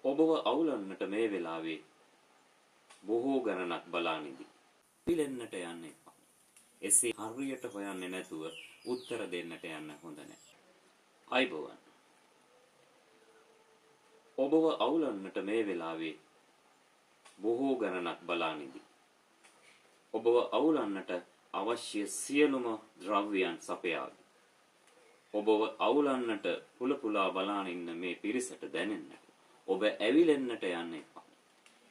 ඔබව අවුලන්නට මේ වෙලාවේ බොහෝ ගණනක් බලා නිදි. පිලෙන්නට යන්න එපා. එසේ හරියට හොයන්නේ නැතුව උත්තර දෙන්නට යන්න හොඳ නැහැ. අයිබෝවන්. ඔබව අවුලන්නට මේ වෙලාවේ බොහෝ ගණනක් බලා නිදි. ඔබව අවුලන්නට අවශ්‍ය සියලුම ද්‍රව්‍යයන් සපයාවි. ඔබව අවුලන්නට පුල පුලා බලාන ඉන්න මේ පිරිසට දැනෙන්නට ඔබ ඇවිලෙන්නට යන්න එපා.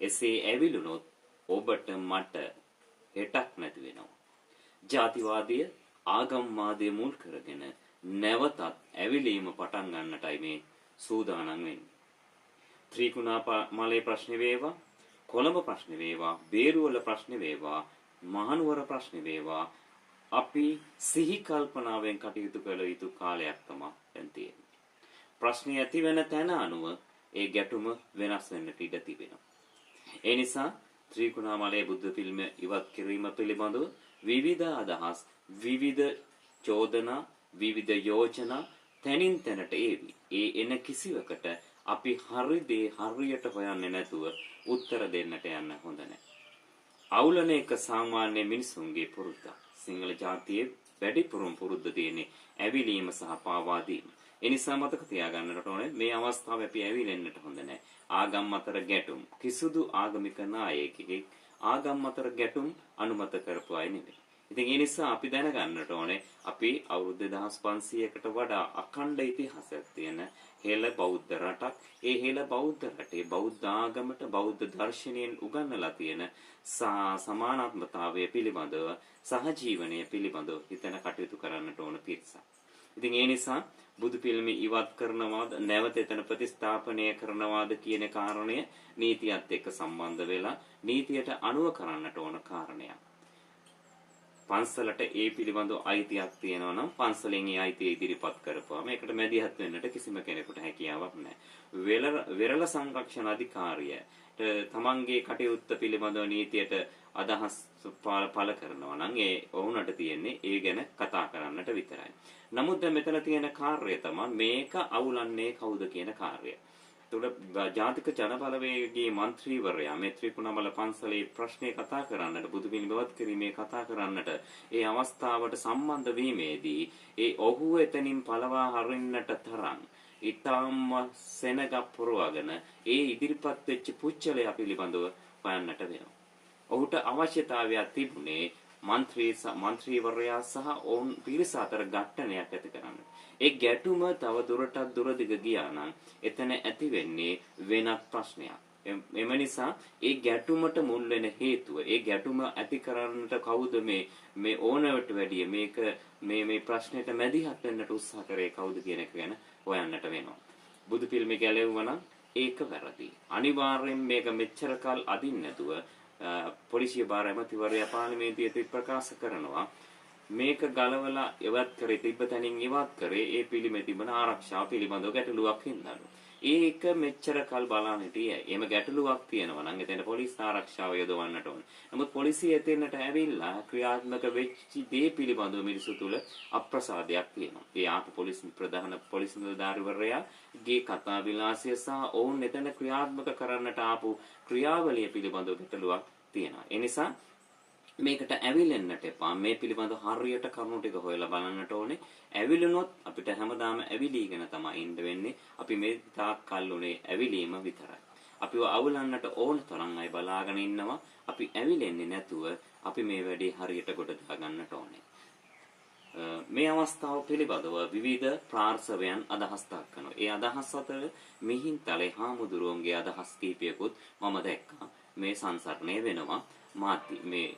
එසේ ඇවිලුනොත් ඔබට මට හෙටක් නැති වෙනවා. ජාතිවාදය ආගම්වාදය මුල් කරගෙන නැවතත් ඇවිලීම පටන් ගන්නටයි මේ සූදානම් වෙන්නේ. ත්‍රිකුණාමලේ ප්‍රශ්නේ වේවා, කොළඹ ප්‍රශ්නේ වේවා, බේරුවල ප්‍රශ්නේ වේවා, මහනුවර ප්‍රශ්නේ වේවා, අපි සිහි කල්පනාවෙන් කටයුතු කළ යුතු කාලයක් තමයි දැන් තියෙන්නේ. ප්‍රශ්නේ ඇති වෙන තැන අනුව ඒ ගැටුම වෙනස් වෙන්නට ඉඩ තිබෙනවා. ඒ නිසා ත්‍රිකුණාමලයේ බුද්ධ පිළිම ඉවත් කිරීම පිළිබඳව විවිධ අදහස්, විවිධ චෝදනා, විවිධ යෝජනා තැනින් තැනට ඒවි. ඒ එන කිසිවකට අපි හරි දේ හරියට හොයන්නේ නැතුව උත්තර දෙන්නට යන්න හොඳ නැහැ. අවුලන එක සාමාන්‍ය මිනිසුන්ගේ පුරුද්දක්. සිංහල ජාතියේ වැඩිපුරම පුරුද්ද තියෙන්නේ ඇවිලීම සහ පාවා දීම. ඒ නිසා මතක තියාගන්නට ඕනේ මේ අවස්ථාවේ අපි ඇවිලෙන්නට හොඳ නැහැ. ආගම් අතර ගැටුම් කිසිදු ආගමික නායකයෙක් ආගම් අතර ගැටුම් අනුමත කරපු අය නෙවෙයි. ඉතින් ඒ නිසා අපි දැනගන්නට ඕනේ අපි අවුරුදු 2500කට වඩා අඛණ්ඩ ඉතිහාසයක් තියෙන හෙළ බෞද්ධ රටක්. ඒ හෙළ බෞද්ධ රටේ බෞද්ධ ආගමට බෞද්ධ දර්ශනයෙන් උගන්වලා තියෙන සමානාත්මතාවය පිළිබඳව සහජීවනය පිළිබඳව හිතන කටයුතු කරන්නට ඕන පිරිසක්. ඉතින් ඒ නිසා බුදු පිළිම ඉවත් කරනවාද නැවත එතන ප්‍රතිස්ථාපනය කරනවාද කියන කාරණය නීතියත් එක්ක සම්බන්ධ වෙලා නීතියට අනුව කරන්නට ඕන කාරණයක්. පන්සලට ඒ පිළිබඳව අයිතියක් තියෙනවා නම් පන්සලෙන් ඒ අයිතිය ඉදිරිපත් කරපුවාම ඒකට මැදිහත් වෙන්නට කිසිම කෙනෙකුට හැකියාවක් නැහැ. වෙරළ සංරක්ෂණ අධිකාරියට තමන්ගේ කටයුත්ත පිළිබඳව නීතියට අදහස් පළ කරනවා නම් ඒ ඔවුන්ට තියෙන්නේ ඒ ගැන කතා කරන්නට විතරයි. නමුත් දැන් මෙතන තියෙන කාර්යය තමයි මේක අවුලන්නේ කවුද කියන කාර්යය. එතකොට ජාතික ජනබලවේගයේ මන්ත්‍රීවරයා මේ ත්‍රිකුණාමල පන්සලේ ප්‍රශ්නේ කතා කරන්නට, බුදු පිළිම ඉවත් කිරීමේ කතා කරන්නට ඒ අවස්ථාවට සම්බන්ධ වීමේදී ඒ ඔහු එතනින් පළවා හරින්නට තරම් ඊටාම සෙනගක් පුරවගෙන ඒ ඉදිරිපත් වෙච්ච පුච්චලය පිළිබඳව හොයන්නට වෙනවා. ඔහුට අවශ්‍යතාවයක් තිබුණේ මන්ත්‍රීවරයා සහ ඔවුන් පිරිස අතර ගැටණයක් ඇති කරන්න. ඒ ගැටුම තව දුරටත් දුර දිග ගියා නම් එතන ඇති වෙන්නේ වෙනත් ප්‍රශ්නයක්. එම නිසා ඒ ගැටුමට මුල් වෙන හේතුව, ඒ ගැටුම ඇති කරන්නට කවුද මේ ඕනවට වැඩිය මේක මේ ප්‍රශ්නෙට මැදිහත් වෙන්නට උත්සාහ කරේ කවුද කියන එක ගැන හොයන්නට වෙනවා. බුදු පිළිම ගැලෙව්වා නම් ඒක වැරදි. අනිවාර්යෙන් මේක මෙච්චර කල් අදින්න නැතුව පොලිසිය භාර ඇමතිවරයා පාර්ලිමේන්තුවේ ප්‍රකාශ කරනවා මේක ගලවලා ඉවත් කරේ, තිබ්බ තැනින් ඉවත් කරේ ඒ පිළිමේ තිබෙන ආරක්ෂාව පිළිබඳව ගැටලුවක් හින්දාලු. ඒක මෙච්චර කල් බලන් හිටියේ. එහෙම ගැටලුවක් තියෙනවා නම් එතන පොලිස් ආරක්ෂාව යොදවන්නට ඕන. නමුත් පොලිසිය එතනට ඇවිල්ලා ක්‍රියාත්මක වෙච්ච දේ පිළිබඳව මිනිස්සු තුල අප්‍රසාදයක් තියෙනවා. ඒ ආපු පොලිස් ප්‍රධාන පොලිස් නිලධාරිවරයාගේ කතා විලාසය සහ ඔවුන් එතන ක්‍රියාත්මක කරන්නට ආපු ක්‍රියාවලිය පිළිබඳව ගැටලුවක් තියෙනවා. ඒ නිසා මේකට ඇවිලෙන්නට එපා. මේ පිළිබඳව හරියට කරුණු ටික හොයලා බලන්නට ඕනේ. ඇවිලුනොත් අපිට හැමදාම ඇවිලීගෙන තමයි ඉන්න වෙන්නේ. අපි මේ තාක් කල් උනේ ඇවිලීම විතරයි. අපිව අවුලන්නට ඕන තරම් අය බලාගෙන ඉන්නවා. අපි ඇවිලෙන්නේ නැතුව අපි මේ වැඩේ හරියට ගොඩ දාගන්නට ඕනේ. මේ අවස්ථාව පිළිබඳව විවිධ පාර්ශවයන් අදහස් දක්වනවා. ඒ අදහස් අතර මිහින්තලේ හාමුදුරුවන්ගේ අදහස් කීපයකුත් මම දැක්කා. මේ සංසරණය වෙනවා මාධ්‍ය මේ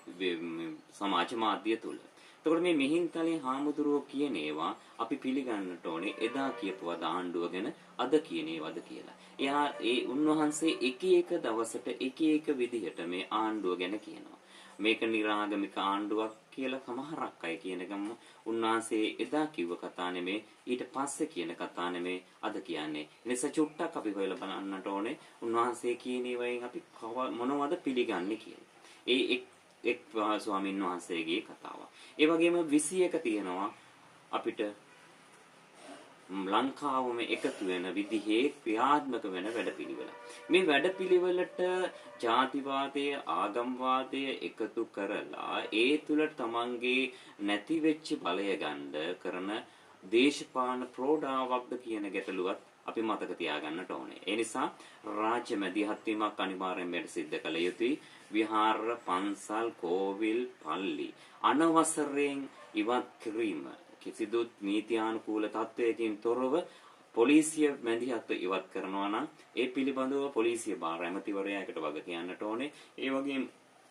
සමාජ මාධ්‍ය තුල. එතකොට මේ මිහින්තලේ හාමුදුරුවෝ කියන ඒවා අපි පිළිගන්නට ඕනේ එදා කියපුවද ආණ්ඩුව ගැන අද කියන ඒවාද කියලා. එයා ඒ උන්වහන්සේ එක එක දවසට එක එක විදිහට මේ ආණ්ඩුව ගැන කියනවා. මේක නිරාගමික ආණ්ඩුවක් කියලා සමහරක් අය කියන ගම උන්වහන්සේ එදා කිව්ව කතා නෙමේ, ඊට පස්සේ කියන කතා නෙමේ අද කියන්නේ. ඒ නිසා චුට්ටක් අපි හොයලා බලන්නට ඕනේ උන්වහන්සේ කියන ඒවායින් අපි මොනවද පිළිගන්නේ කියලා. ඒ එක් ස්වාමීන් වහන්සේගේ කතාව. ඒ වගේම 21 තියෙනවා අපිට ලංකාවම එකතු වෙන විදිහේ ක්‍රියාත්මක වෙන වැඩපිළිවෙල. මේ වැඩපිළිවෙලට ජාතිවාදය, ආගම්වාදය එකතු කරලා ඒ තුල තමන්ගේ නැති වෙච්ච බලය ගන්න කරන දේශපාලන ප්‍රෝඩාවක්ද කියන ගැටලුවත් අපි මතක තියාගන්නට ඕනේ. ඒ නිසා රාජ්‍ය මැදිහත් වීමක් අනිවාර්යෙන් මෙයට සිද්ධ කළ යුතුයි. විහාර, පන්සල්, කෝවිල්, පල්ලි අනවසරයෙන් ඉවත් කිරීම කිසිදු නීත්‍යානුකූල තත්වයකින් තොරව පොලිසිය මැදිහත්ව ඉවත් කරනවා නම් ඒ පිළිබඳව පොලිසිය භාර ඇමතිවරයා ඒකට වග කියන්නට ඕනේ. ඒ වගේම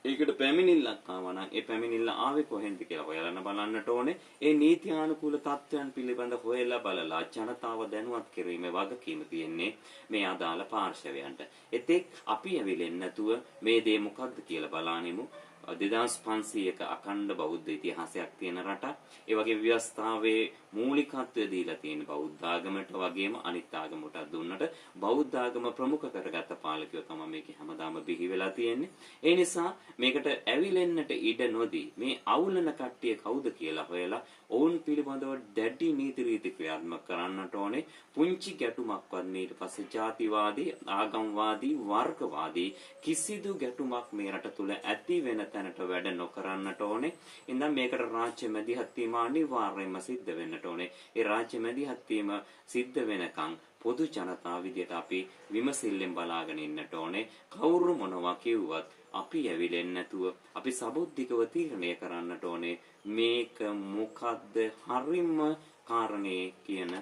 ඒකට පැමිණිල්ලක් ආවා නම් ඒ පැමිණිල්ල ආවේ කොහෙන්ද කියලා හොයලා බලන්නට ඕනේ. ඒ නීත්‍යානුකූල තත්ත්වයන් පිළිබඳ හොයලා බලලා ජනතාව දැනුවත් කිරීමේ වගකීම තියෙන්නේ මේ අදාළ පාර්ශවයන්ට. එතෙක් අපි ඇවිලෙන්නේ නැතුව මේ දේ මොකද්ද කියලා බලානෙමු. 2500ක අඛණ්ඩ බෞද්ධ ඉතිහාසයක් තියෙන රටක්. ඒ වගේ ව්‍යවස්ථාවේ මූලිකත්වය දීලා තියෙන බෞද්ධ ආගමට වගේම අනිත් ආගමකට දුන්නට බෞද්ධ ආගම ප්‍රමුඛ කරගත්ත පාලකයෝ තමයි මේකේ හැමදාම බිහි වෙලා තියෙන්නේ. ඒ නිසා මේකට ඇවිලෙන්නට ඉඩ නොදී මේ අවුලන කට්ටිය කවුද කියලා හොයලා ඔවුන් පිළිබඳව දැඩි නීති රීති ක්‍රියාත්මක කරන්නට ඕනේ. පුංචි ගැටුමක්වත් ඊට පස්සේ ජාතිවාදී, ආගම්වාදී, වර්ගවාදී කිසිදු ගැටුමක් මේ රට තුල ඇති වෙන තැනට වැඩ නොකරන්නට ඕනේ. ඉතින් මේකට රාජ්‍ය මැදිහත් වීම අනිවාර්යයෙන්ම සිද්ධ වෙන්නට ඕනේ. ඒ රාජ්‍ය මැදිහත් වීම සිද්ධ වෙනකන් පොදු ජනතාව විදියට අපි විමසිල්ලෙන් බලාගෙන ඉන්නට ඕනේ. කවුරු මොනවා කිව්වත් අපි ඇවිලෙන්නේ නැතුව අපි සබුද්ධිකව තීරණය කරන්නට ඕනේ මේක මොකද්ද හරිම කාරණේ කියන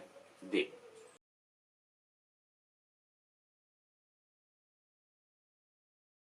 දේ.